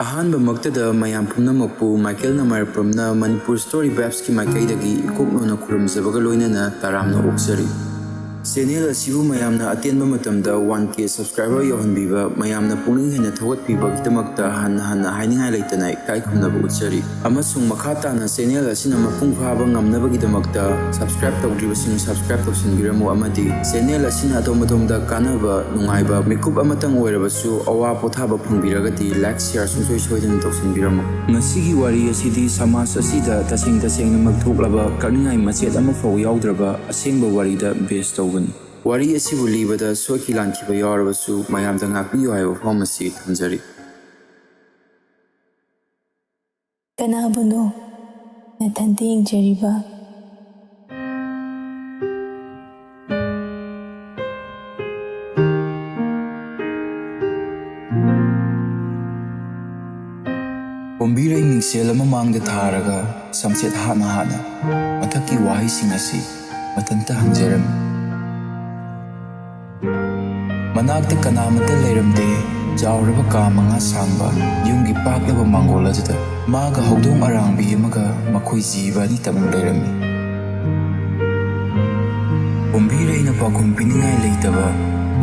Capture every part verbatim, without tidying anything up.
ꯑꯍꯥꯟꯕꯃꯛꯇꯗ ꯃꯌꯥꯝ ꯄꯨꯝꯅꯃꯛꯄꯨ Michael ꯅꯃꯥꯏꯔꯄ꯭ꯔꯝꯅ Manipur story ꯚꯥꯏꯕꯁꯀꯤ ꯃꯥꯏꯀꯩꯗꯒꯤ ꯏꯀꯣꯛ ꯅꯣꯟꯅ ꯈꯨꯔꯨꯝꯖꯕꯒ ꯂꯣꯏꯅꯅ ꯇꯔꯥꯝꯅ ꯑꯣꯛꯆꯔꯤ꯫ ꯆꯦꯅꯦꯜ ꯑꯁꯤꯕꯨ ꯃꯌꯥꯝꯅ ꯑꯇꯦꯟꯕ ꯃꯇꯝꯗ ꯋꯥꯟ ꯀꯦ ꯁꯕꯁꯀ꯭ꯔꯥꯏꯕꯔ ꯌꯧꯍꯟꯕꯤꯕ, ꯃꯌꯥꯝꯅ ꯄꯨꯛꯅꯤꯡ ꯍꯦꯟꯅ ꯊꯧꯒꯠꯄꯤꯕꯒꯤꯗꯃꯛꯇ ꯍꯟꯅ ꯍꯟꯅ ꯍꯥꯏꯅꯤꯡꯉꯥꯏ ꯂꯩꯇꯅ ꯏꯀꯥꯏ ꯈꯨꯝꯅꯕ ꯎꯠꯆꯔꯤ꯫ ꯑꯃꯁꯨꯡ ꯃꯈꯥ ꯇꯥꯅ ꯆꯦꯅꯦꯜ ꯑꯁꯤꯅ ꯃꯄꯨꯡ ꯐꯥꯕ ꯉꯝꯅꯕꯒꯤꯗꯃꯛꯇ ꯁꯕꯁꯀ꯭ꯔꯥꯏꯕ ꯇꯧꯗ꯭ꯔꯤꯕꯁꯤꯡ ꯁꯕꯁꯀ꯭ꯔꯥꯏꯕ ꯇꯧꯁꯤꯟꯕꯤꯔꯝꯃꯨ, ꯑꯃꯗꯤ ꯆꯦꯅꯦꯜ ꯑꯁꯤꯅ ꯑꯗꯣꯝ ꯑꯗꯣꯝꯗ ꯀꯥꯟꯅꯕ ꯅꯨꯡꯉꯥꯏꯕ ꯃꯤꯀꯨꯞ ꯑꯃꯇꯪ ꯑꯣꯏꯔꯕꯁꯨ ꯑꯋꯥ ꯄꯣꯊꯥꯕ ꯐꯪꯕꯤꯔꯒꯗꯤ ꯂꯥꯏꯛ ꯁꯤꯌꯥꯔ ꯁꯨꯡꯁꯣꯏ ꯁꯣꯏꯗꯅ ꯇꯧꯁꯤꯟꯕꯤꯔꯝꯃꯨ꯫ ꯉꯁꯤꯒꯤ ꯋꯥꯔꯤ ꯑꯁꯤꯗꯤ ꯁꯃꯥꯖ ꯑꯁꯤꯗ ꯇꯁꯦꯡ ꯇꯁꯦꯡꯅꯃꯛ ꯊꯣꯛꯂꯕ ꯀꯛꯅꯤꯡꯉꯥꯏ ꯃꯆꯦꯠ ꯑꯃꯐꯥꯎ ꯌꯥꯎꯗ꯭ꯔꯕ ꯑꯁꯦꯡꯕ ꯋꯥꯔꯤꯗ ꯕꯦꯁ ꯇꯧꯕꯅꯤ꯫ ꯋꯥꯔꯤ ꯑꯁꯤꯕꯨ ꯂꯤꯕꯗ ꯁꯣꯏꯈꯤ ꯂꯥꯟꯈꯤꯕ ꯌꯥꯎꯔꯕꯁꯨ ꯃꯌꯥꯝꯗ ꯉꯥꯛꯄꯤꯌꯨ ꯍꯥꯏꯕ ꯋꯥꯐꯝ ꯑꯁꯤ ꯊꯝꯖꯔꯤ꯫ ꯀꯅꯥꯕꯨꯅꯣ ꯅꯊꯟꯇ ꯌꯦꯡꯖꯔꯤꯕ? ꯀꯣꯝꯕꯤꯔꯩ ꯃꯤꯡꯁꯦꯜ ꯑꯃ ꯃꯥꯡꯗ ꯊꯥꯔꯒ ꯁꯝꯆꯦꯠ ꯍꯥꯠꯅ ꯍꯥꯠꯅ ꯃꯊꯛꯀꯤ ꯋꯥꯍꯩꯁꯤꯡ ꯑꯁꯤ ꯃꯊꯟꯇ ꯍꯪꯖꯔꯝꯃꯤ꯫ ꯃꯅꯥꯛꯇ ꯀꯅꯥꯃꯠꯇ ꯂꯩꯔꯝꯗꯦ꯫ ꯆꯥꯎꯔꯕ ꯀꯥ ꯃꯉꯥ ꯁꯥꯡꯕ ꯌꯨꯝꯒꯤ ꯄꯥꯛꯂꯕ ꯃꯥꯡꯒꯣꯜ ꯑꯗꯨꯗ ꯃꯥꯒ ꯍꯧꯗꯣꯡ ꯑꯔꯥꯡꯕꯤ ꯑꯃꯒ ꯃꯈꯣꯏ ꯖꯤꯕ ꯑꯅꯤꯇꯃꯛ ꯂꯩꯔꯝꯃꯤ꯫ ꯀꯣꯝꯕꯤꯔꯩꯅ ꯄꯥꯎꯈꯨꯝ ꯄꯤꯅꯤꯡꯉꯥꯏ ꯂꯩꯇꯕ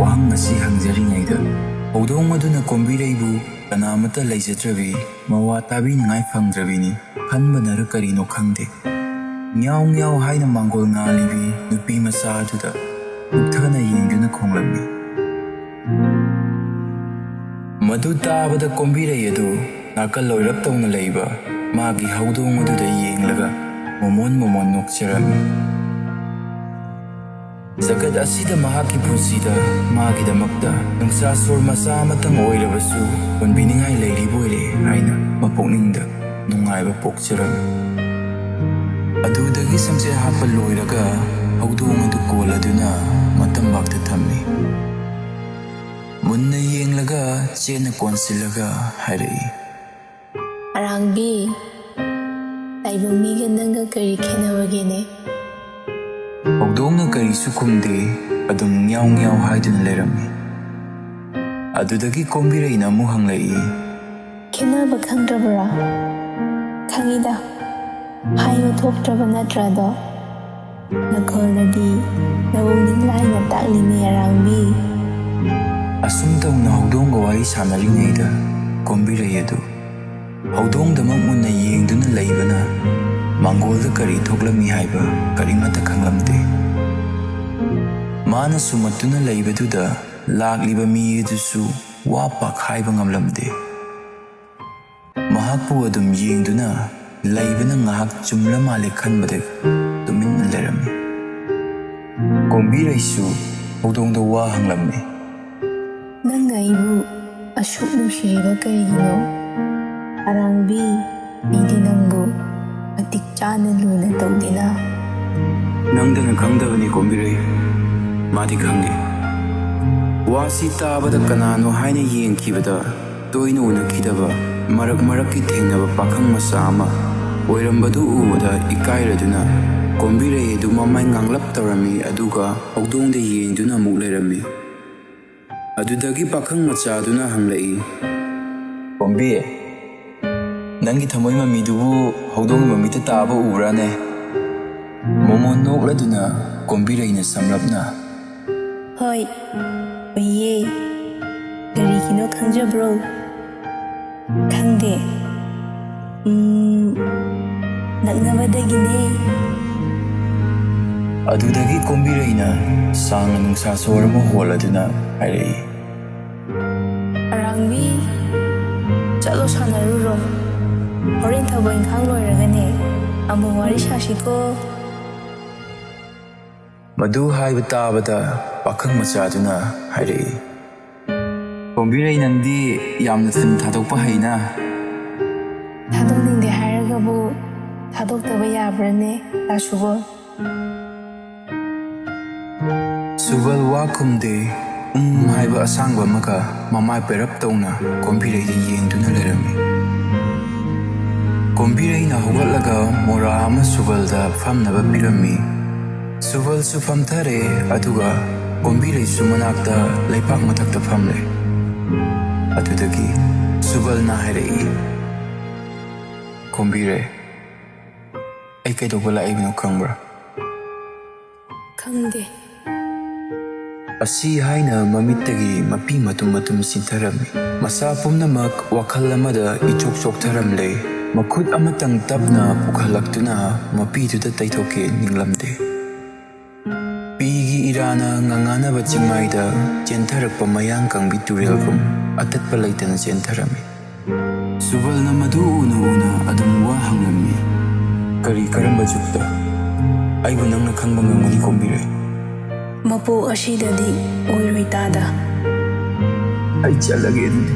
ꯋꯥꯍꯪ ꯑꯁꯤ ꯍꯪꯖꯔꯤꯉꯩꯗ ꯍꯧꯗꯣꯡ ꯑꯗꯨꯅ ꯀꯣꯝꯕꯤꯔꯩꯕꯨ ꯀꯅꯥꯃꯠꯇ ꯂꯩꯖꯗ꯭ꯔꯕꯤ, ꯃꯋꯥ ꯇꯥꯕꯤꯅꯤꯡꯉꯥꯏ ꯐꯪꯗ꯭ꯔꯕꯤꯅꯤ꯫ ꯈꯟꯕꯅꯔ ꯀꯔꯤꯅꯣ ꯈꯪꯗꯦ, ꯉ꯭ꯌꯥꯎ ꯉ꯭ꯌꯥꯎ ꯍꯥꯏꯅ ꯃꯥꯡꯒꯣꯜ ꯉꯥꯜꯂꯤꯕꯤ ꯅꯨꯄꯤ ꯃꯆꯥ ꯑꯗꯨꯗ ꯀꯨꯞꯊꯅ ꯌꯦꯡꯗꯨꯅ ꯈꯣꯡꯂꯝꯃꯤ꯫ ꯃꯗꯨ ꯇꯥꯕꯗ ꯀꯣꯝꯕꯤꯔꯩ ꯑꯗꯨ ꯅꯥꯀꯜ ꯂꯣꯏꯔꯞ ꯇꯧꯅ ꯂꯩꯕ ꯃꯥꯒꯤ ꯍꯧꯗꯣꯡ ꯑꯗꯨꯗ ꯌꯦꯡꯂꯒ ꯃꯣꯃꯣꯟ ꯃꯣꯃꯣꯟ ꯅꯣꯛꯆꯔꯝꯃꯤ꯫ ꯖꯒꯠ ꯑꯁꯤꯗ ꯃꯍꯥꯛꯀꯤ ꯄꯨꯟꯁꯤꯗ ꯃꯥꯒꯤꯗꯃꯛꯇ ꯅꯨꯡꯁꯥ ꯁꯣꯔ ꯃꯆꯥ ꯑꯃꯇꯪ ꯑꯣꯏꯔꯕꯁꯨ ꯍꯨꯟꯕꯤꯅꯤꯡꯉꯥꯏ ꯂꯩꯔꯤꯕꯣꯏꯔꯦ ꯍꯥꯏꯅ ꯃꯄꯨꯛꯅꯤꯡꯗ ꯅꯨꯡꯉꯥꯏꯕ ꯄꯣꯛꯆꯔꯝꯃꯤ꯫ ꯑꯗꯨꯗꯒꯤ ꯁꯝꯆꯦꯠ ꯍꯥꯠꯄ ꯂꯣꯏꯔꯒ ꯍꯧꯗꯣꯡ ꯑꯗꯨ ꯀꯣꯜꯂꯗꯨꯅ ꯃꯇꯝꯕꯥꯛꯇ ꯊꯝꯃꯤ꯫ ꯃꯨꯟꯅ ꯌꯦꯡꯂꯒ ꯆꯦꯠꯅ ꯀꯣꯟꯁꯤꯜꯂꯒ ꯍꯥꯏꯔꯛꯏ꯫ ꯑꯔꯥꯡꯕꯤ, ꯇꯥꯏꯕꯪ ꯃꯤꯒ ꯅꯪꯒ ꯀꯔꯤ ꯈꯦꯠꯅꯕꯒꯦꯅꯦ? ꯍꯧꯗꯣꯡꯅ ꯀꯔꯤꯁꯨ ꯈꯨꯝꯗꯦ, ꯑꯗꯨꯝ ꯉ꯭ꯌꯥꯎ ꯉ꯭ꯌꯥꯎ ꯍꯥꯏꯗꯨꯅ ꯂꯩꯔꯝꯃꯤ꯫ ꯑꯗꯨꯗꯒꯤ ꯀꯣꯝꯕꯤꯔꯩꯅ ꯑꯃꯨꯛ ꯍꯪꯂꯛꯏ꯫ ꯈꯦꯠꯅꯕ ꯈꯪꯗ꯭ꯔꯕ꯭ꯔꯥ? ꯈꯪꯉꯤꯗ, ꯍꯥꯏꯕ ꯊꯣꯛꯇ꯭ꯔꯕ ꯅꯠꯇ꯭ꯔꯥꯗꯣ? ꯅꯈꯣꯜꯅꯗꯤ ꯅꯕꯨꯡ ꯅꯤꯡꯂꯥꯏꯅ ꯇꯥꯛꯂꯤꯅꯦ, ꯑꯔꯥꯡꯕꯤ꯫ ꯑꯁꯨꯝ ꯇꯧꯅ ꯍꯧꯗꯣꯡꯒ ꯋꯥꯔꯤ ꯁꯥꯟꯅꯔꯤꯉꯩꯗ ꯀꯣꯝꯕꯤꯔꯩ ꯑꯗꯨ ꯍꯧꯗꯣꯡꯗꯃꯛ ꯃꯨꯟꯅ ꯌꯦꯡꯗꯨꯅ ꯂꯩꯕꯅ ꯃꯥꯡꯒꯣꯜꯗ ꯀꯔꯤ ꯊꯣꯛꯂꯝꯃꯤ ꯍꯥꯏꯕ ꯀꯔꯤꯃꯠꯇ ꯈꯪꯂꯝꯗꯦ꯫ ꯃꯥꯅ ꯁꯨꯝꯃꯠꯇꯨꯅ ꯂꯩꯕꯗꯨꯗ ꯂꯥꯛꯂꯤꯕ ꯃꯤ ꯑꯗꯨꯁꯨ ꯋꯥ ꯄꯥꯛ ꯍꯥꯏꯕ ꯉꯝꯂꯝꯗꯦ꯫ ꯃꯍꯥꯛꯄꯨ ꯑꯗꯨꯝ ꯌꯦꯡꯗꯨꯅ ꯂꯩꯕꯅ ꯉꯥꯏꯍꯥꯛ ꯆꯨꯝꯂ ꯃꯥꯜꯂꯦ ꯈꯟꯕꯗꯒꯤ ꯇꯨꯃꯤꯟꯅ ꯂꯩꯔꯝꯃꯤ꯫ ꯀꯣꯝꯕꯤꯔꯩꯁꯨ ꯍꯧꯗꯣꯡꯗ ꯋꯥ ꯍꯪꯂꯝꯃꯤ꯫ "ꯅꯪꯅ ꯑꯩꯕꯨ ꯑꯁꯨꯛ ꯅꯨꯡꯁꯤꯔꯤꯕ ꯀꯔꯤꯒꯤꯅꯣ? ꯑꯔꯥꯡꯕꯤ, ꯑꯩꯗꯤ ꯅꯪꯕꯨ ꯃꯇꯤꯛ ꯆꯥꯅ ꯂꯨꯅ ꯇꯧꯗꯦꯅ?" ꯅꯪꯗꯅ ꯈꯪꯗꯕꯅꯤ ꯀꯣꯝꯕꯤꯔꯩ, ꯃꯥꯗꯤ ꯈꯪꯉꯤ꯫ ꯋꯥꯁꯤ ꯇꯥꯕꯗ ꯀꯅꯥꯅꯣ ꯍꯥꯏꯅ ꯌꯦꯡꯈꯤꯕꯗ ꯇꯣꯏꯅ ꯎꯅꯈꯤꯗꯕ ꯃꯔꯛ ꯃꯔꯛꯀꯤ ꯊꯦꯡꯅꯕ ꯄꯥꯈꯪ ꯃꯆꯥ ꯑꯃ ꯑꯣꯏꯔꯝꯕꯗꯨ ꯎꯕꯗ ꯏꯀꯥꯏꯔꯗꯨꯅ ꯀꯣꯝꯕꯤꯔꯩ ꯑꯗꯨ ꯃꯃꯥꯏ ꯉꯥꯡꯂꯞ ꯇꯧꯔꯝꯃꯤ, ꯑꯗꯨꯒ ꯍꯧꯗꯣꯡꯗ ꯌꯦꯡꯗꯨꯅ ꯑꯃꯨꯛ ꯂꯩꯔꯝꯃꯤ꯫ ꯑꯗꯨꯗꯒꯤ ꯄꯥꯈꯪ ꯃꯆꯥꯗꯨꯅ ꯍꯪꯂꯛꯏ, "ꯀꯣꯝꯕꯤ, ꯅꯪꯒꯤ ꯊꯃꯣꯏ ꯃꯃꯤꯗꯨꯕꯨ ꯍꯧꯗꯣꯡꯒꯤ ꯃꯃꯤꯠꯇ ꯇꯥꯕ ꯎꯕ꯭ꯔꯥꯅꯦ?" ꯃꯣꯃꯣꯟ ꯅꯣꯛꯂꯗꯨꯅ ꯀꯣꯝꯕꯤꯔꯩꯅ ꯁꯝꯂꯞꯅ, "ꯍꯣꯏ, ꯎꯏꯌꯦ꯫ ꯀꯔꯤꯒꯤꯅꯣ ꯈꯪꯖꯕ꯭ꯔꯣ?" "ꯈꯪꯗꯦ꯫ ꯎꯝ, ꯅꯛꯅꯕꯗꯒꯤꯅꯦ꯫" ꯑꯗꯨꯗꯒꯤ ꯀꯣꯝꯕꯤꯔꯩꯅ ꯁꯥꯡꯅ ꯅꯨꯡꯁꯥ ꯁꯣꯔ ꯑꯃ ꯍꯣꯜꯂꯗꯨꯅ ꯍꯥꯏꯔꯛꯏ, "ꯑꯔꯥꯡꯕꯤ, ꯆꯠꯂꯣ ꯁꯥꯟꯅꯔꯨꯔꯣ꯫ ꯍꯣꯔꯦꯟ ꯊꯕꯛ ꯏꯪꯈꯥꯡ ꯂꯣꯏꯔꯒꯅꯦ ꯑꯃꯨꯛ ꯋꯥꯔꯤ ꯁꯥꯁꯤꯀꯣ꯫" ꯃꯗꯨ ꯍꯥꯏꯕ ꯇꯥꯕꯗ ꯄꯥꯈꯪ ꯃꯆꯥꯗꯨꯅ ꯍꯥꯏꯔꯛꯏ, "ꯀꯣꯝꯕꯤꯔꯩ, ꯅꯪꯗꯤ ꯌꯥꯝꯅ ꯐꯤꯂꯝ ꯊꯥꯗꯣꯛꯄ ꯍꯩꯅ꯫" "ꯊꯥꯗꯣꯛꯅꯤꯡꯗꯦ ꯍꯥꯏꯔꯒꯕꯨ ꯊꯥꯗꯣꯛꯇꯕ ꯌꯥꯕ꯭ꯔꯥꯅꯦ, ꯗꯥ ꯁꯨꯕꯣꯜ?" ꯁꯨꯕꯜ ꯋꯥ ꯈꯨꯝꯗꯦ꯫ ꯎꯝ ꯍꯥꯏꯕ ꯑꯁꯥꯡꯕ ꯑꯃꯒ ꯃꯃꯥꯏ ꯄꯩꯔꯞ ꯇꯧꯅ ꯀꯣꯝꯕꯤꯔꯩꯗ ꯌꯦꯡꯗꯨꯅ ꯂꯩꯔꯝꯃꯤ꯫ ꯀꯣꯝꯕꯤꯔꯩꯅ ꯍꯧꯒꯠꯂꯒ ꯃꯣꯔꯥ ꯑꯃ ꯁꯨꯕꯜꯗ ꯐꯝꯅꯕ ꯄꯤꯔꯝꯃꯤ꯫ ꯁꯨꯕꯜꯁꯨ ꯐꯝꯊꯔꯦ, ꯑꯗꯨꯒ ꯀꯣꯝꯕꯤꯔꯩꯁꯨ ꯃꯅꯥꯛꯇ ꯂꯩꯄꯥꯛ ꯃꯊꯛꯇ ꯐꯝꯂꯦ꯫ ꯑꯗꯨꯗꯒꯤ ꯁꯨꯕꯜꯅ ꯍꯥꯏꯔꯛꯏ, "ꯀꯣꯝꯕꯤꯔꯩ, ꯑꯩ ꯀꯩꯗꯧꯕ ꯂꯥꯛꯏꯕꯅꯣ ꯈꯪꯕ꯭ꯔꯥ?" "ꯈꯪꯗꯦ꯫" ꯑꯁꯤ ꯍꯥꯏꯅ ꯃꯃꯤꯠꯇꯒꯤ ꯃꯄꯤ ꯃꯇꯨꯝ ꯃꯇꯨꯝ ꯆꯤꯟꯊꯔꯝꯃꯤ꯫ ꯃꯁꯥ ꯄꯨꯝꯅꯃꯛ ꯋꯥꯈꯜ ꯑꯃꯗ ꯏꯆꯣꯛ ꯆꯣꯛꯊꯔꯝꯂꯦ꯫ ꯃꯈꯨꯠ ꯑꯃꯇꯪ ꯇꯞꯅ ꯄꯨꯈꯠꯂꯛꯇꯨꯅ ꯃꯄꯤꯗꯨꯗ ꯇꯩꯊꯣꯛꯀꯦ ꯅꯤꯡꯂꯝꯗꯦ꯫ ꯄꯤꯒꯤ ꯏꯔꯥꯅ ꯉꯉꯥꯅꯕ ꯆꯤꯡꯃꯥꯏꯗ ꯆꯦꯟꯊꯔꯛꯄ ꯃꯌꯥꯡ ꯀꯪꯕꯤ ꯇꯨꯔꯦꯜꯒꯨꯝ ꯑꯇꯠꯄ ꯂꯩꯇꯅ ꯆꯦꯟꯊꯔꯝꯃꯤ꯫ ꯁꯨꯕꯜꯅ ꯃꯗꯨ ꯎꯅ ꯎꯅ ꯑꯗꯨꯝ ꯋꯥ ꯍꯪꯂꯝꯃꯤ꯫ "ꯀꯔꯤ, ꯀꯔꯝꯕ ꯖꯨꯛꯇ? ꯑꯩꯕꯨ ꯅꯪꯅ ꯈꯪꯕ ꯉꯝꯒꯅꯤ, ꯀꯣꯝꯕꯤꯔꯩ?" "ꯃꯄꯣ ꯑꯁꯤꯗꯗꯤ ꯑꯣꯏꯔꯣꯏ ꯇꯥꯗ꯫" "ꯑꯩ ꯆꯠꯂꯒꯦ ꯑꯗꯨꯗꯤ꯫"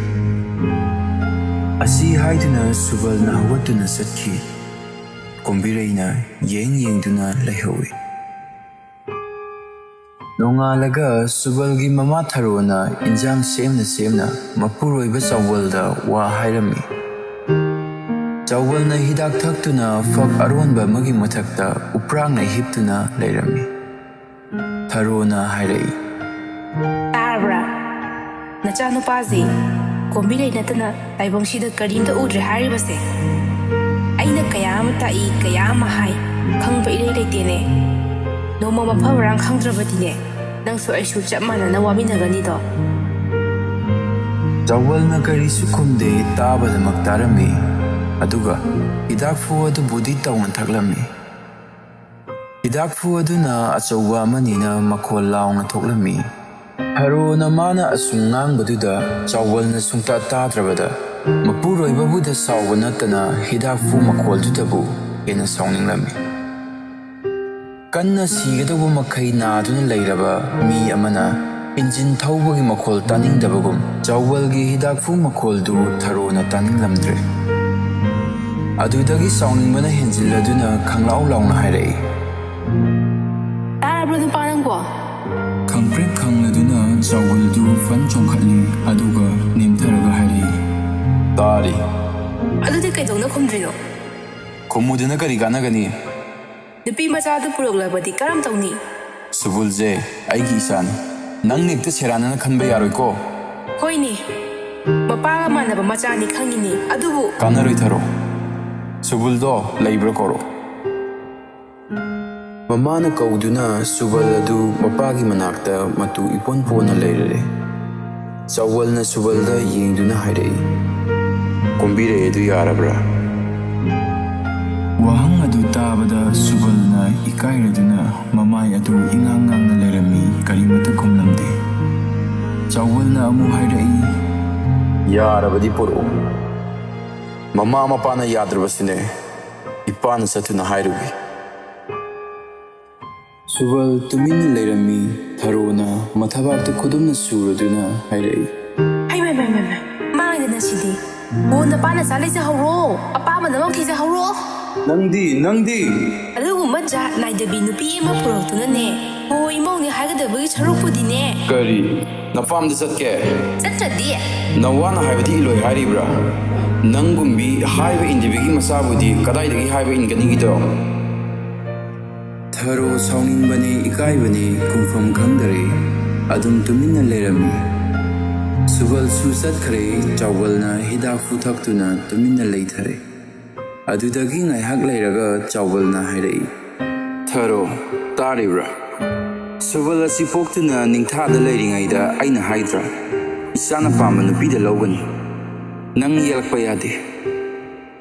ꯑꯁꯤ ꯍꯥꯏꯗꯨꯅ ꯁꯨꯕꯜꯅ ꯍꯧꯒꯠꯇꯨꯅ ꯆꯠꯈꯤ꯫ ꯀꯣꯝꯕꯤꯔꯩꯅ ꯌꯦꯡ ꯌꯦꯡꯗꯨꯅ ꯂꯩꯍꯧꯏ꯫ ꯅꯣꯡꯉꯥꯜꯂꯒ ꯁꯨꯕꯜꯒꯤ ꯃꯃꯥ ꯊꯔꯣꯅ ꯏꯟꯖꯥꯡ ꯁꯦꯝꯅ ꯁꯦꯝꯅ ꯃꯄꯨꯔꯣꯏꯕ ꯆꯥꯎꯕꯜꯗ ꯋꯥ ꯍꯥꯏꯔꯝꯃꯤ꯫ ꯆꯥꯎꯕꯜꯅ ꯍꯤꯗꯥꯛ ꯊꯛꯇꯨꯅ ꯐꯛ ꯑꯔꯣꯟꯕ ꯑꯃꯒꯤ ꯃꯊꯛꯇ ꯎꯄ꯭ꯔꯥꯡꯅ ꯍꯤꯞꯇꯨꯅ ꯂꯩꯔꯝꯃꯤ꯫ ꯊꯔꯣꯅ ꯍꯥꯏꯔꯛꯏ, "ꯇꯥꯔꯕ꯭ꯔꯥ? ꯅꯆꯥꯅꯨꯄꯥꯁꯤ ꯀꯣꯝꯕꯤꯔꯩ ꯅꯠꯇꯅ ꯇꯥꯏꯕꯪꯁꯤꯗ ꯀꯔꯤꯝꯇ ꯎꯗ꯭ꯔꯦ ꯍꯥꯏꯔꯤꯕꯁꯦ꯫ ꯑꯩꯅ ꯀꯌꯥ ꯑꯃ ꯇꯥꯛꯏ, ꯀꯌꯥ ꯑꯃ ꯍꯥꯏ, ꯈꯪꯕ ꯏꯔꯩ ꯂꯩꯇꯦꯅꯦ꯫ ꯅꯣꯡꯃ ꯃꯐꯝ ꯃꯔꯥꯡ ꯈꯪꯗ꯭ꯔꯕꯗꯤꯅꯦ, ꯅꯪꯁꯨ ꯑꯩꯁꯨ ꯆꯞ ꯃꯥꯟꯅꯅ ꯋꯥꯃꯤꯟꯅꯒꯅꯤꯗꯣ꯫" ꯆꯥꯎꯕꯜꯅ ꯀꯔꯤꯁꯨ ꯈꯨꯝꯗꯦ, ꯇꯥꯕꯗꯃꯛ ꯇꯥꯔꯝꯃꯤ꯫ ꯑꯗꯨꯒ ꯍꯤꯗꯥꯛꯐꯨ ꯑꯗꯨꯕꯨꯗꯤ ꯇꯧꯅ ꯊꯛꯂꯝꯃꯤ꯫ ꯍꯤꯗꯥꯛꯐꯨ ꯑꯗꯨꯅ ꯑꯆꯧꯕ ꯑꯃꯅꯤꯅ ꯃꯈꯣꯜ ꯂꯥꯎꯅ ꯊꯣꯛꯂꯝꯃꯤ꯫ ꯊꯔꯣꯅ ꯃꯥꯅ ꯑꯁꯨꯝ ꯉꯥꯡꯕꯗꯨꯗ ꯆꯥꯎꯕꯜꯅ ꯁꯨꯡꯇꯥ ꯇꯥꯗ꯭ꯔꯕꯗ, ꯃꯄꯨꯔꯣꯏꯕꯕꯨꯗ ꯁꯥꯎꯕ ꯅꯠꯇꯅ ꯍꯤꯗꯥꯛꯐꯨ ꯃꯈꯣꯜꯗꯨꯗꯕꯨ ꯍꯦꯟꯅ ꯁꯥꯎꯅꯤꯡꯂꯝꯃꯤ꯫ ꯀꯟꯅ ꯁꯤꯒꯗꯧꯕ ꯃꯈꯩ ꯅꯥꯗꯨꯅ ꯂꯩꯔꯕ ꯃꯤ ꯑꯃꯅ ꯏꯟꯖꯤꯟ ꯊꯧꯕꯒꯤ ꯃꯈꯣꯜ ꯇꯥꯅꯤꯡꯗꯕꯒꯨꯝ, ꯆꯥꯎꯕꯜꯒꯤ ꯍꯤꯗꯥꯛꯐꯨ ꯃꯈꯣꯜꯗꯨ ꯊꯔꯣꯅ ꯇꯥꯅꯤꯡꯂꯝꯗ꯭ꯔꯦ꯫ ꯑꯗꯨꯗꯒꯤ ꯁꯥꯎꯅꯤꯡꯕꯅ ꯍꯦꯟꯖꯤꯜꯂꯗꯨꯅ ꯈꯪꯂꯥꯎ ꯂꯥꯎꯅ ꯍꯥꯏꯔꯛꯏ, "ꯇꯥꯔꯕ꯭ꯔꯣ ꯅꯨꯄꯥ ꯅꯪꯕꯣ?" ꯈꯪꯄ꯭ꯔꯦꯛ ꯈꯪꯂꯗꯨꯅ ꯆꯥꯎꯕꯜꯗꯨ ꯐꯟ ꯆꯣꯡꯈꯠꯂꯤ, ꯑꯗꯨꯒ ꯅꯦꯝꯊꯔꯒ ꯍꯥꯏꯔꯛꯏ, "ꯇꯥꯔꯤ꯫" "ꯑꯗꯨꯗꯤ ꯀꯩꯗꯧꯅ ꯈꯨꯝꯗ꯭ꯔꯤꯅꯣ?" "ꯈꯨꯝꯃꯨꯗꯅ ꯀꯔꯤ ꯀꯥꯟꯅꯒꯅꯤ?" "ꯅꯨꯄꯤ ꯃꯆꯥꯗꯨ ꯄꯨꯔꯛꯂꯕꯗꯤ ꯀꯔꯝ ꯇꯧꯅꯤ?" "ꯁꯨꯕꯜꯁꯦ ꯑꯩꯒꯤ ꯏꯆꯥꯅꯤ꯫ ꯅꯪꯅ ꯍꯦꯛꯇ ꯁꯦꯔꯥꯟꯅꯅ ꯈꯟꯕ ꯌꯥꯔꯣꯏꯀꯣ꯫" "ꯍꯣꯏꯅꯦ, ꯃꯄꯥꯒ ꯃꯥꯟꯅꯕ ꯃꯆꯥꯅꯤ ꯈꯪꯉꯤꯅꯦ, ꯑꯗꯨꯕꯨ ꯀꯥꯟꯅꯔꯣꯏ ꯊꯔꯣ꯫ ꯁꯨꯕꯜꯗꯣ ꯂꯩꯕ꯭ꯔꯥ ꯀꯧꯔꯣ꯫ ꯃꯃꯥꯅ ꯀꯧꯗꯨꯅ ꯁꯨꯕꯜ ꯑꯗꯨ ꯃꯄꯥꯒꯤ ꯃꯅꯥꯛꯇ ꯃꯇꯨ ꯏꯄꯣꯟ ꯄꯣꯟꯅ ꯂꯩꯔꯔꯦ꯫ ꯆꯥꯎꯕꯜꯅ ꯁꯨꯕꯜꯗ ꯌꯦꯡꯗꯨꯅ ꯍꯥꯏꯔꯛꯏ, "ꯀꯣꯝꯕꯤꯔꯩ ꯑꯗꯨ ꯌꯥꯔꯕ꯭ꯔꯥ?" ꯋꯥꯍꯪ ꯑꯗꯨ ꯇꯥꯕꯗ ꯁꯨꯕꯜꯅ ꯏꯀꯥꯏꯔꯗꯨꯅ ꯃꯃꯥꯏ ꯑꯗꯨ ꯏꯉꯥꯡ ꯉꯥꯡꯅ ꯂꯩꯔꯝꯃꯤ, ꯀꯔꯤꯃꯠꯇ ꯈꯨꯝꯂꯝꯗꯦ꯫ ꯆꯥꯎꯕꯜꯅ ꯑꯃꯨꯛ ꯍꯥꯏꯔꯛꯏ, "ꯌꯥꯔꯕꯗꯤ ꯄꯨꯔꯛꯎ꯫ ꯃꯃꯥ ꯃꯄꯥꯅ ꯌꯥꯗ꯭ꯔꯕꯁꯨꯅꯦ, ꯏꯄꯥꯅ ꯆꯠꯇꯨꯅ ꯍꯥꯏꯔꯨꯏ꯫" ꯁꯨꯕꯜ ꯇꯨꯃꯤꯟꯅ ꯂꯩꯔꯝꯃꯤ꯫ ꯊꯔꯣꯅ ꯃꯊꯕꯥꯛꯇ ꯈꯨꯗꯨꯝꯅ ꯁꯨꯔꯗꯨꯅ ꯍꯥꯏꯔꯛꯏ, "ꯍꯩ, ꯃꯥꯏ, ꯃꯥꯏ, ꯃꯥꯏ, ꯃꯥꯏ꯫ ꯃꯥꯡꯉꯦꯗꯅ ꯁꯤꯗꯤ꯫ ꯑꯣ, ꯅꯄꯥ ꯅꯆꯥ ꯂꯩꯖꯍꯧꯔꯣ꯫ ꯑꯄꯥꯝꯕ ꯅꯃꯛ ꯊꯤꯖꯍꯧꯔꯣ꯫" "ꯅꯪꯗꯤ, ꯅꯪꯗꯤ?" ꯑꯗꯨꯒꯨꯝꯕ ꯖꯥꯠ ꯅꯥꯏꯗꯕꯤ ꯅꯨꯄꯤ ꯑꯃ ꯄꯨꯔꯛꯇꯨꯅꯅꯦ, ꯍꯣ, ꯏꯃꯧꯅꯦ ꯍꯥꯏꯒꯗꯕꯒꯤ ꯁꯔꯨꯛꯄꯨꯗꯤꯅꯦ꯫ "ꯀꯔꯤ? ꯅꯄꯥꯝꯗ ꯆꯠꯀꯦ?" "ꯆꯠꯇ꯭ꯔꯗꯤ?" "ꯅꯋꯥꯅ ꯍꯥꯏꯕꯗꯤ ꯏꯜꯂꯣꯏ ꯍꯥꯏꯔꯤꯕ꯭ꯔꯥ? ꯅꯪꯒꯨꯝꯕꯤ ꯍꯥꯏꯕ ꯏꯟꯗꯕꯤꯒꯤ ꯃꯆꯥꯕꯨꯗꯤ ꯀꯗꯥꯏꯗꯒꯤ ꯍꯥꯏꯕ ꯏꯟꯒꯅꯤꯒꯤꯗꯣ?" ꯊꯔꯣ ꯁꯥꯎꯅꯤꯡꯕꯅꯤ, ꯏꯀꯥꯏꯕꯅꯤ, ꯈꯨꯝꯐꯝ ꯈꯪꯗꯔꯦ꯫ ꯑꯗꯨꯝ ꯇꯨꯃꯤꯟꯅ ꯂꯩꯔꯝꯃꯤ꯫ ꯁꯨꯕꯜꯁꯨ ꯆꯠꯈ꯭ꯔꯦ꯫ ꯆꯥꯎꯕꯜꯅ ꯍꯤꯗꯥꯛ ꯐꯨꯊꯛꯇꯨꯅ ꯇꯨꯃꯤꯟꯅ ꯂꯩꯊꯔꯦ꯫ ꯑꯗꯨꯗꯒꯤ ꯉꯥꯏꯍꯥꯛ ꯂꯩꯔꯒ ꯆꯥꯎꯕꯜꯅ ꯍꯥꯏꯔꯛꯏ, "ꯊꯔꯣ, ꯇꯥꯔꯤꯕ꯭ꯔꯥ? ꯁꯨꯕꯜ ꯑꯁꯤ ꯄꯣꯛꯇꯨꯅ ꯅꯤꯡꯊꯥꯗ ꯂꯩꯔꯤꯉꯩꯗ ꯑꯩꯅ ꯍꯥꯏꯗ꯭ꯔꯥ, ꯏꯆꯥꯅ ꯄꯥꯝꯕ ꯅꯨꯄꯤꯗ ꯂꯧꯒꯅꯤ꯫ ꯅꯪ ꯌꯦꯜꯂꯛꯄ ꯌꯥꯗꯦ꯫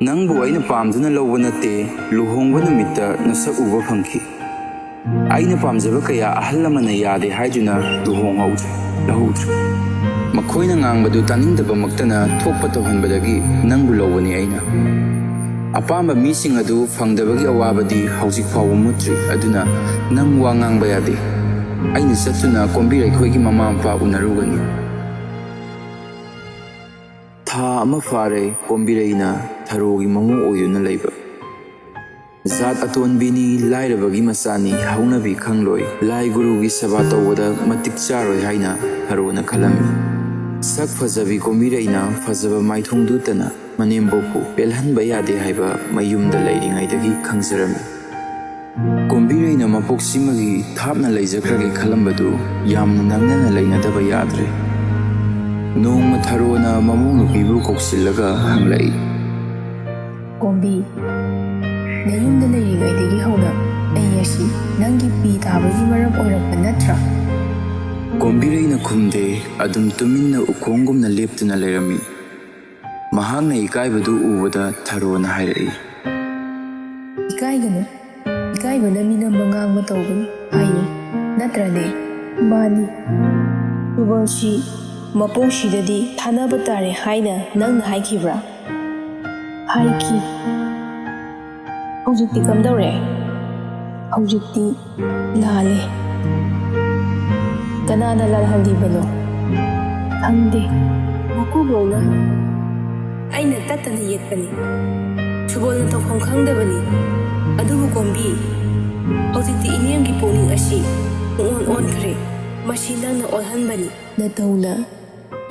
ꯅꯪꯕꯨ ꯑꯩꯅ ꯄꯥꯝꯗꯨꯅ ꯂꯧꯕ ꯅꯠꯇꯦ, ꯂꯨꯍꯣꯡꯕ ꯅꯨꯃꯤꯠꯇ ꯅꯁꯛ ꯎꯕ ꯐꯪꯈꯤ꯫ ꯑꯩꯅ ꯄꯥꯝꯖꯕ ꯀꯌꯥ ꯑꯍꯜ ꯂꯃꯟꯅ ꯌꯥꯗꯦ ꯍꯥꯏꯗꯨꯅ ꯂꯨꯍꯣꯡꯍꯧꯗ꯭ꯔꯦ, ꯂꯧꯍꯧꯗ꯭ꯔꯦ꯫ ꯃꯈꯣꯏꯅ ꯉꯥꯡꯕꯗꯨ ꯇꯥꯅꯤꯡꯗꯕꯃꯛꯇꯅ ꯊꯣꯛꯄ ꯇꯧꯍꯟꯕꯗꯒꯤ ꯅꯪꯕꯨ ꯂꯧꯕꯅꯤ ꯑꯩꯅ꯫ ꯑꯄꯥꯝꯕ ꯃꯤꯁꯤꯡ ꯑꯗꯨ ꯐꯪꯗꯕꯒꯤ ꯑꯋꯥꯕꯗꯤ ꯍꯧꯖꯤꯛ ꯐꯥꯎꯕ ꯃꯨꯠꯇ꯭ꯔꯤ, ꯑꯗꯨꯅ ꯅꯪ ꯋꯥ ꯉꯥꯡꯕ ꯌꯥꯗꯦ꯫ ꯑꯩꯅ ꯆꯠꯇꯨꯅ ꯀꯣꯝꯕꯤꯔꯩꯈꯣꯏꯒꯤ ꯃꯃꯥ ꯃꯄꯥ ꯎꯅꯔꯨꯒꯅꯤ꯫" ꯊꯥ ꯑꯃ ꯐꯥꯔꯦ ꯀꯣꯝꯕꯤꯔꯩꯅ ꯊꯔꯣꯒꯤ ꯃꯃꯧ ꯑꯣꯏꯗꯨꯅ ꯂꯩꯕ꯫ ꯖꯥꯠ ꯑꯇꯣꯟꯕꯤꯅꯤ, ꯂꯥꯏꯔꯕꯒꯤ ꯃꯆꯥꯅꯤ, ꯍꯧꯅꯕꯤ ꯈꯪꯂꯣꯏ, ꯂꯥꯏ ꯒꯨꯔꯨꯒꯤ ꯁꯦꯕꯥ ꯇꯧꯕꯗ ꯃꯇꯤꯛ ꯆꯥꯔꯣꯏ ꯍꯥꯏꯅ ꯊꯔꯣꯅ ꯈꯜꯂꯝꯃꯤ꯫ ꯁꯛ ꯐꯖꯕꯤ ꯀꯣꯝꯕꯤꯔꯩꯅ ꯐꯖꯕ ꯃꯥꯏꯊꯣꯡꯗꯨꯇꯅ ꯃꯅꯦꯝꯕꯣꯛꯄꯨ ꯄꯦꯜꯍꯟꯕ ꯌꯥꯗꯦ ꯍꯥꯏꯕ ꯃꯌꯨꯝꯗ ꯂꯩꯔꯤꯉꯩꯗꯒꯤ ꯈꯪꯖꯔꯝꯃꯤ꯫ ꯀꯣꯝꯕꯤꯔꯩꯅ ꯃꯄꯣꯛꯁꯤꯃꯒꯤ ꯊꯥꯞꯅ ꯂꯩꯖꯈ꯭ꯔꯒꯦ ꯈꯜꯂꯝꯕꯗꯨ ꯌꯥꯝꯅ ꯅꯛꯅꯅ ꯂꯩꯅꯗꯕ ꯌꯥꯗ꯭ꯔꯦ꯫ ꯅꯣꯡꯃ ꯊꯔꯣꯅ ꯃꯃꯧ ꯅꯨꯄꯤꯕꯨ ꯀꯧꯁꯤꯜꯂꯒ ꯍꯪꯂꯛꯏ꯫ "ꯀꯣꯝꯕꯤ, ꯅꯌꯨꯝꯗ ꯂꯩꯔꯤꯉꯩꯗꯒꯤ ꯍꯧꯅ ꯑꯩ ꯑꯁꯤ ꯅꯪꯒꯤ ꯄꯤ ꯇꯥꯕꯒꯤ ꯃꯔꯝ ꯑꯣꯏꯔꯛꯄ ꯅꯠꯇ꯭ꯔꯥ?" ꯀꯣꯝꯕꯤꯔꯩꯅ ꯈꯨꯝꯗꯦ, ꯑꯗꯨꯝ ꯇꯨꯃꯤꯟꯅ ꯎꯈꯣꯡꯒꯨꯝꯅ ꯂꯦꯞꯇꯨꯅ ꯂꯩꯔꯝꯃꯤ꯫ ꯃꯍꯥꯛꯅ ꯏꯀꯥꯏꯕꯗꯨ ꯎꯕꯗ ꯊꯔꯣꯅ ꯍꯥꯏꯔꯛꯏ꯫ "ꯏꯀꯥꯏꯒꯅꯨ, ꯏꯀꯥꯏꯕꯅ ꯃꯤꯅꯝꯕ ꯉꯥꯡꯕ ꯇꯧꯕꯅꯤ ꯍꯥꯏꯌꯨ, ꯅꯠꯇ꯭ꯔꯅꯦ?" "ꯃꯥꯅꯤ, ꯁꯨꯕꯜꯁꯤ ꯃꯄꯣꯛꯁꯤꯗꯗꯤ ꯊꯥꯅꯕ ꯇꯥꯔꯦ ꯍꯥꯏꯅ ꯅꯪꯅ ꯍꯥꯏꯈꯤꯕ꯭ꯔꯥ?" "ꯍꯥꯏꯈꯤ꯫" "ꯍꯧꯖꯤꯛꯇꯤ ꯀꯝꯗꯧꯔꯦ?" "ꯍꯧꯖꯤꯛꯇꯤ ꯂꯥꯜꯂꯦ꯫" "ꯀꯅꯥꯅ ꯂꯥꯜꯍꯜꯂꯤꯕꯅꯣ?" "ꯈꯪꯗꯦ, ꯃꯀꯨꯕꯣꯛꯅ꯫ ꯑꯩꯅ ꯇꯠꯇꯅ ꯌꯦꯠꯄꯅꯤ, ꯁꯨꯕꯣꯜꯅ ꯇꯧꯐꯝ ꯈꯪꯗꯕꯅꯤ꯫ ꯑꯗꯨꯕꯨ ꯀꯣꯝꯕꯤ, ꯍꯧꯖꯤꯛꯇꯤ ꯏꯅꯦꯝꯒꯤ ꯄꯨꯛꯅꯤꯡ ꯑꯁꯤ ꯄꯨꯡꯑꯣꯟ ꯑꯣꯟꯈ꯭ꯔꯦ꯫ ꯃꯁꯤ ꯅꯪꯅ ꯑꯣꯜꯍꯟꯕꯅꯤ꯫ ꯅꯇꯧꯅ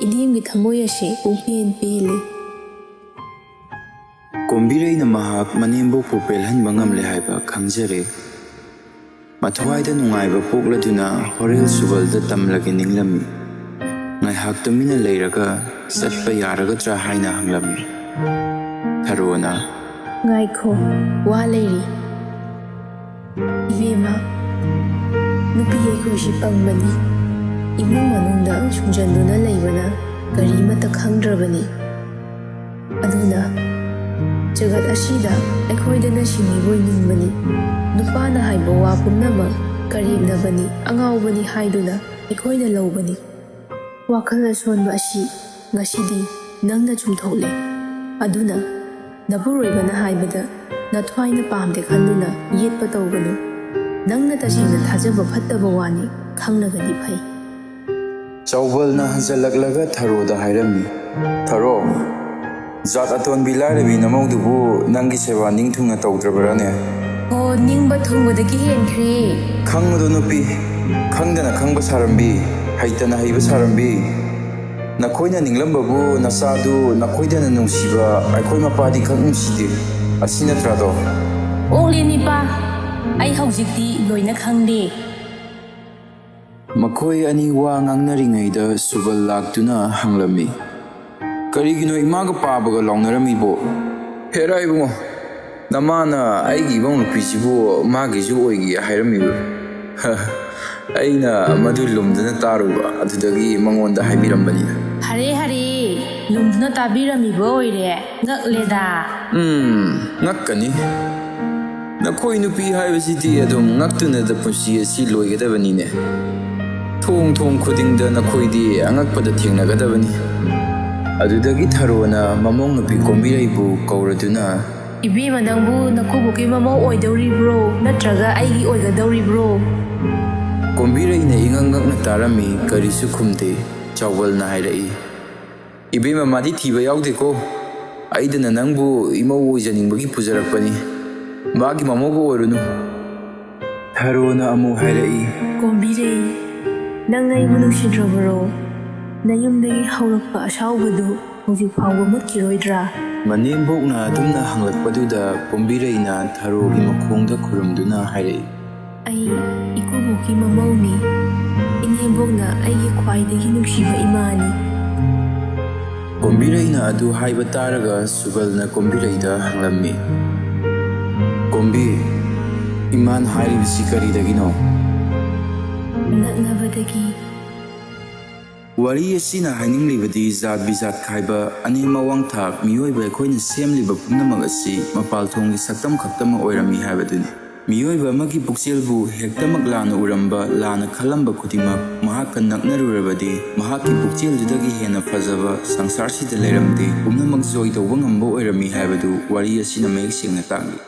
ꯏꯅꯦꯝꯒꯤ ꯊꯃꯣꯏ ꯑꯁꯤ ꯄꯨꯡꯄꯦꯟ ꯄꯦꯜꯂꯤ꯫" ꯀꯣꯝꯕꯤꯔꯩꯅ ꯃꯍꯥꯛ ꯃꯅꯦꯝꯕꯣꯛꯄꯨ ꯄꯦꯜꯍꯟꯕ ꯉꯝꯂꯦ ꯍꯥꯏꯕ ꯈꯪꯖꯔꯦ꯫ ꯃꯊ꯭ꯋꯥꯏꯗ ꯅꯨꯡꯉꯥꯏꯕ ꯄꯣꯛꯂꯗꯨꯅ ꯍꯣꯔꯦꯜ ꯁꯨꯕꯜꯗ ꯇꯝꯂꯒꯦ ꯅꯤꯡꯂꯝꯃꯤ꯫ ꯉꯥꯏꯍꯥꯛ ꯇꯨꯃꯤꯟꯅ ꯂꯩꯔꯒ ꯆꯠꯄ ꯌꯥꯔꯒꯗ꯭ꯔꯥ ꯍꯥꯏꯅ ꯍꯪꯂꯝꯃꯤ꯫ ꯊꯔꯣꯅ, "ꯉꯥꯏꯈꯣ, ꯋꯥ ꯂꯩꯔꯤ꯫ ꯏꯕꯦꯝꯃ, ꯅꯨꯄꯤ ꯑꯩꯈꯣꯏꯁꯤ ꯄꯪꯕꯅꯤ꯫ ꯏꯃꯨꯡ ꯃꯅꯨꯡꯗ ꯁꯨꯡꯖꯟꯗꯨꯅ ꯂꯩꯕꯅ ꯀꯔꯤꯃꯠꯇ ꯈꯪꯗ꯭ꯔꯕꯅꯤ꯫ ꯑꯗꯨꯅ ꯖꯒꯠ ꯑꯁꯤꯗ ꯑꯩꯈꯣꯏꯗꯅ ꯁꯤꯟꯃꯤꯕꯣꯏ ꯅꯤꯡꯕꯅꯤ꯫ ꯅꯨꯄꯥꯅ ꯍꯥꯏꯕ ꯋꯥ ꯄꯨꯝꯅꯃꯛ ꯀꯔꯦꯝꯅꯕꯅꯤ, ꯑꯉꯥꯎꯕꯅꯤ ꯍꯥꯏꯗꯨꯅ ꯑꯩꯈꯣꯏꯅ ꯂꯧꯕꯅꯤ꯫ ꯋꯥꯈꯜ ꯑꯁꯣꯟꯕ ꯑꯁꯤ ꯉꯁꯤꯗꯤ ꯅꯪꯅ ꯆꯨꯝꯊꯣꯛꯂꯦ꯫ ꯑꯗꯨꯅ ꯅꯄꯨꯔꯣꯏꯕꯅ ꯍꯥꯏꯕꯗ ꯅꯊ꯭ꯋꯥꯏꯅ ꯄꯥꯝꯗꯦ ꯈꯟꯗꯨꯅ ꯌꯦꯠꯄ ꯇꯧꯒꯅꯨ꯫ ꯅꯪꯅ ꯇꯁꯦꯡꯅ ꯊꯥꯖꯕ ꯐꯠꯇꯕ ꯋꯥꯅꯤ, ꯈꯪꯂꯒꯗꯤ ꯐꯩ꯫" ꯆꯥꯎꯕꯜꯅ ꯍꯟꯖꯜꯂꯛꯂꯒ ꯊꯔꯣꯗ ꯍꯥꯏꯔꯝꯃꯤ, "ꯊꯔꯣ, ꯖꯥꯠ ꯑꯇꯣꯟꯕꯤ ꯂꯥꯏꯔꯕꯤ ꯅꯃꯧꯗꯨꯕꯨ ꯅꯪꯒꯤ ꯁꯦꯕꯥ ꯅꯤꯡꯊꯨꯡꯅ ꯇꯧꯗ꯭ꯔꯕꯔꯥꯅꯦ?" "ꯑꯣ, ꯅꯤꯡꯕ ꯊꯨꯡꯕꯗꯒꯤ ꯍꯦꯟꯈ꯭ꯔꯦ꯫" "ꯈꯪꯕꯗꯣ ꯅꯨꯄꯤ, ꯈꯪꯗꯅ ꯈꯪꯕ ꯁꯥꯔꯝꯕꯤ, ꯍꯩꯇꯅ ꯍꯩꯕ ꯁꯥꯔꯝꯕꯤ꯫ ꯅꯈꯣꯏꯅ ꯅꯤꯡꯂꯝꯕꯕꯨ ꯅꯆꯥꯗꯨ ꯅꯈꯣꯏꯗꯅ ꯅꯨꯡꯁꯤꯕ ꯑꯩꯈꯣꯏ ꯃꯄꯥꯗꯤ ꯈꯛ ꯅꯨꯡꯁꯤꯗꯦ꯫ ꯑꯁꯤ ꯅꯠꯇ꯭ꯔꯥꯗꯣ?" "ꯑꯣꯛꯂꯦ ꯅꯤꯄꯥ, ꯑꯩ ꯍꯧꯖꯤꯛꯇꯤ ꯂꯣꯏꯅ ꯈꯪꯂꯦ꯫" ꯃꯈꯣꯏ ꯑꯅꯤ ꯋꯥ ꯉꯥꯡꯅꯔꯤꯉꯩꯗ ꯁꯨꯕꯜ ꯂꯥꯛꯇꯨꯅ ꯍꯪꯂꯝꯃꯤ, "ꯀꯔꯤꯒꯤꯅꯣ ꯏꯃꯥꯒ ꯄꯥꯕꯒ ꯂꯥꯎꯅꯔꯝꯃꯤꯕꯣ?" "ꯍꯦꯔꯥ ꯏꯕꯨꯡꯉꯣ, ꯅꯃꯥꯅ ꯑꯩꯒꯤ ꯏꯃꯧ ꯅꯨꯄꯤꯁꯤꯕꯨ ꯃꯥꯒꯤꯁꯨ ꯑꯣꯏꯒꯦ ꯍꯥꯏꯔꯝꯃꯤꯕ꯭ꯔꯣ?" "ꯑꯩꯅ ꯃꯗꯨ ꯂꯨꯝꯗꯨꯅ ꯇꯥꯔꯨꯕ, ꯑꯗꯨꯗꯒꯤ ꯃꯉꯣꯟꯗ ꯍꯥꯏꯕꯤꯔꯝꯕꯅꯤꯗ꯫" "ꯍꯔꯦ ꯍꯔꯦ, ꯂꯨꯝꯗꯨꯅ ꯇꯥꯕꯤꯔꯝꯃꯤꯕ ꯑꯣꯏꯔꯦ, ꯉꯛꯂꯦꯗ꯫" "ꯎꯝ, ꯉꯛꯀꯅꯤ꯫ ꯅꯈꯣꯏ ꯅꯨꯄꯤ ꯍꯥꯏꯕꯁꯤꯗꯤ ꯑꯗꯨꯝ ꯉꯛꯇꯨꯅꯗ ꯄꯨꯟꯁꯤ ꯑꯁꯤ ꯂꯣꯏꯒꯗꯕꯅꯤꯅꯦ꯫ ꯊꯣꯡ ꯊꯣꯡ ꯈꯨꯗꯤꯡꯗ ꯅꯈꯣꯏꯗꯤ ꯑꯉꯛꯄꯗ ꯊꯦꯡꯅꯒꯗꯕꯅꯤ꯫" ꯑꯗꯨꯗꯒꯤ ꯊꯔꯣꯅ ꯃꯃꯧ ꯅꯨꯄꯤ ꯀꯣꯝꯕꯤꯔꯩꯕꯨ ꯀꯧꯔꯗꯨꯅ, "ꯏꯕꯦꯝꯃ, ꯅꯪꯕꯨ ꯅꯀꯨꯕꯣꯛꯀꯤ ꯃꯃꯧ ꯑꯣꯏꯗꯧꯔꯤꯕ꯭ꯔꯣ, ꯅꯠꯇ꯭ꯔꯒ ꯑꯩꯒꯤ ꯑꯣꯏꯒꯗꯧꯔꯤꯕ꯭ꯔꯣ?" ꯀꯣꯝꯕꯤꯔꯩꯅ ꯏꯉꯛ ꯉꯛꯅ ꯇꯥꯔꯝꯃꯤ, ꯀꯔꯤꯁꯨ ꯈꯨꯝꯗꯦ꯫ ꯆꯥꯎꯕꯜꯅ ꯍꯥꯏꯔꯛꯏ, "ꯏꯕꯦꯝꯃ, ꯃꯥꯗꯤ ꯊꯤꯕ ꯌꯥꯎꯗꯦꯀꯣ꯫ ꯑꯩꯗꯅ ꯅꯪꯕꯨ ꯏꯃꯧ ꯑꯣꯏꯖꯅꯤꯡꯕꯒꯤ ꯄꯨꯖꯔꯛꯄꯅꯤ꯫ ꯃꯥꯒꯤ ꯃꯃꯧꯒ ꯑꯣꯏꯔꯨꯅꯨ꯫" ꯊꯔꯣꯅ ꯑꯃꯨꯛ ꯍꯥꯏꯔꯛꯏ, "ꯀꯣꯝꯕꯤꯔꯩ, ꯅꯪ ꯑꯩꯕꯨ ꯅꯨꯡꯁꯤꯗ꯭ꯔꯕꯔꯣ? ꯅꯌꯨꯝꯗꯒꯤ ꯍꯧꯔꯛꯄ ꯑꯁꯥꯎꯕꯗꯨ ꯍꯧꯖꯤꯛ ꯐꯥꯎꯕ ꯃꯨꯠꯈꯤꯔꯣꯏꯗ꯭ꯔꯥ?" ꯃꯅꯦꯝꯕꯣꯛꯅ ꯑꯗꯨꯝꯅ ꯍꯪꯂꯛꯄꯗꯨꯗ ꯀꯣꯝꯕꯤꯔꯩꯅ ꯊꯔꯣꯒꯤ ꯃꯈꯣꯡꯗ ꯈꯨꯔꯨꯝꯗꯨꯅ ꯍꯥꯏꯔꯛꯏ, "ꯑꯩ ꯏꯀꯨꯕꯣꯛꯀꯤ ꯃꯃꯧꯅꯤ꯫ ꯏꯅꯦꯝꯕꯣꯛꯅ ꯑꯩꯒꯤ ꯈ꯭ꯋꯥꯏꯗꯒꯤ ꯅꯨꯡꯁꯤꯕ ꯏꯃꯥꯅꯤ꯫" ꯀꯣꯝꯕꯤꯔꯩꯅ ꯑꯗꯨ ꯍꯥꯏꯕ ꯇꯥꯔꯒ ꯁꯨꯕꯜꯅ ꯀꯣꯝꯕꯤꯔꯩꯗ ꯍꯪꯂꯝꯃꯤ, "ꯀꯣꯝꯕꯤ, ꯏꯃꯥꯅ ꯍꯥꯏꯔꯤꯕꯁꯤ ꯀꯔꯤꯗꯒꯤꯅꯣ?" "ꯅꯛꯅꯕꯗꯒꯤ꯫" ꯋꯥꯔꯤ ꯑꯁꯤꯅ ꯍꯥꯏꯅꯤꯡꯂꯤꯕꯗꯤ ꯖꯥꯠ ꯕꯤꯖꯥꯠ ꯈꯥꯏꯕ, ꯑꯅꯦꯝ ꯑꯋꯥꯡ ꯊꯥꯛ, ꯃꯤꯑꯣꯏꯕ ꯑꯩꯈꯣꯏꯅ ꯁꯦꯝꯂꯤꯕ ꯄꯨꯝꯅꯃꯛ ꯑꯁꯤ ꯃꯄꯥꯜ ꯊꯣꯡꯒꯤ ꯁꯛꯇꯝ ꯈꯛꯇꯃꯛ ꯑꯣꯏꯔꯝꯃꯤ ꯍꯥꯏꯕꯗꯨꯅꯤ꯫ ꯃꯤꯑꯣꯏꯕ ꯑꯃꯒꯤ ꯄꯨꯛꯆꯦꯜꯕꯨ ꯍꯦꯛꯇꯃꯛ ꯂꯥꯟꯅ ꯎꯔꯝꯕ, ꯂꯥꯟꯅ ꯈꯜꯂꯝꯕ ꯈꯨꯗꯤꯡꯃꯛ ꯃꯍꯥꯛꯀ ꯅꯛꯅꯔꯨꯔꯕꯗꯤ, ꯃꯍꯥꯛꯀꯤ ꯄꯨꯛꯆꯦꯜꯗꯨꯗꯒꯤ ꯍꯦꯟꯅ ꯐꯖꯕ ꯁꯪꯁꯥꯔꯁꯤꯗ ꯂꯩꯔꯝꯗꯦ, ꯄꯨꯝꯅꯃꯛ ꯖꯣꯏ ꯇꯧꯕ ꯉꯝꯕ ꯑꯣꯏꯔꯝꯃꯤ ꯍꯥꯏꯕꯗꯨ ꯋꯥꯔꯤ ꯑꯁꯤꯅ ꯃꯌꯦꯛ ꯁꯦꯡꯅ ꯇꯥꯛꯂꯤ꯫